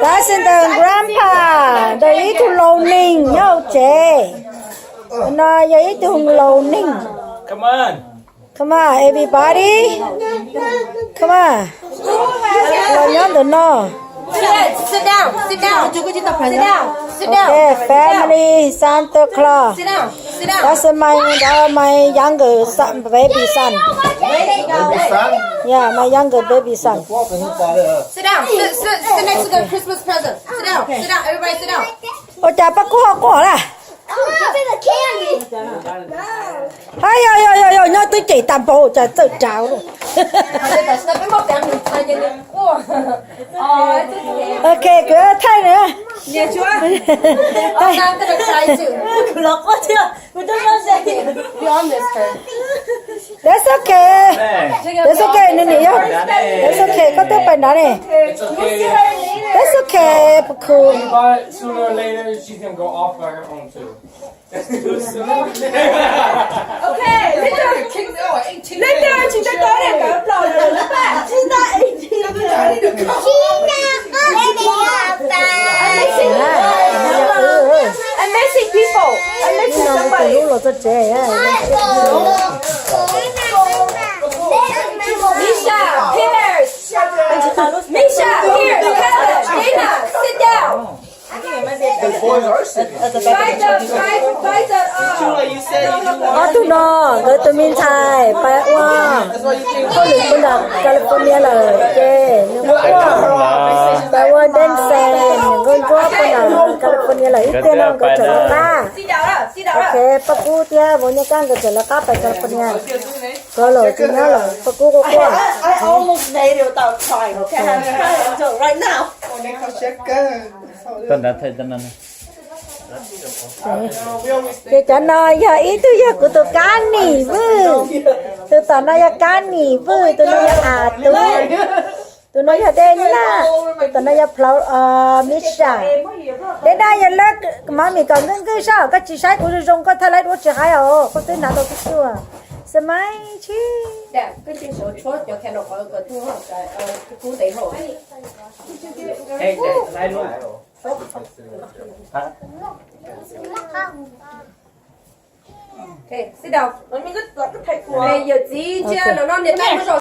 Tab sis ntawm grandpa, ntawm ib tug laus neeg nyob hauv tsev. No yog ib tug laus neeg. Come on, everybody. Come on. Los nyob ntawm no. Sit down, sit down, sit down, sit down. Okay, family Santa Claus. Sit down, sit down. That's my, that's my younger son, baby son. Baby son? Yeah, my younger baby son. Sit down. Sit, sit, sit next to the Christmas present. Sit down, sit down, everybody sit down. Ua cas Paj Kub ho quaj lawm? Hais yog yog yog yog nyob twb cem tag npaum cas txawj raug. Ok, kuv thaij nws. That's okay. That's okay, nws nim yog. That's okay, koj twb pais nrad ne. That's okay, Paj Kub. Amazing people. Amazing somebody. Misha, Pierce. Misha, Pierce, Kevin, Dana, sit down. Five up, five, five up. Ob tug no nkawd tus me ntxhais pais ua hauj lwm puag nram California lawm ces nws quaj, pais ua dance, nkauj ntsuab puag nram California lawm ib pliag no nkawd tseem los qab. Ok, Paj Kub thiab Vauv Nyaj Kab nkawd tseem los qab pais California. Koj los tsis nyob lawm, Paj Kub quaj quaj. Ces cov no yog ib tug yog kuv tus kab nim Vwj, tus tom no yog kab nim Vwj, tus no yog As Tub, tus no yog Dej Naj, tus tom no yog Plhauv, Misha. Dej Naj yog lawv mov mis kom nkawj nkawj sab, koj tsis saib kuv zoo zoo koj thaij lawv duab tsis hais os, koj twb hnav tau tib cuag. Smile tshib. Yawm txiv ntsia los no niam tais muaj zog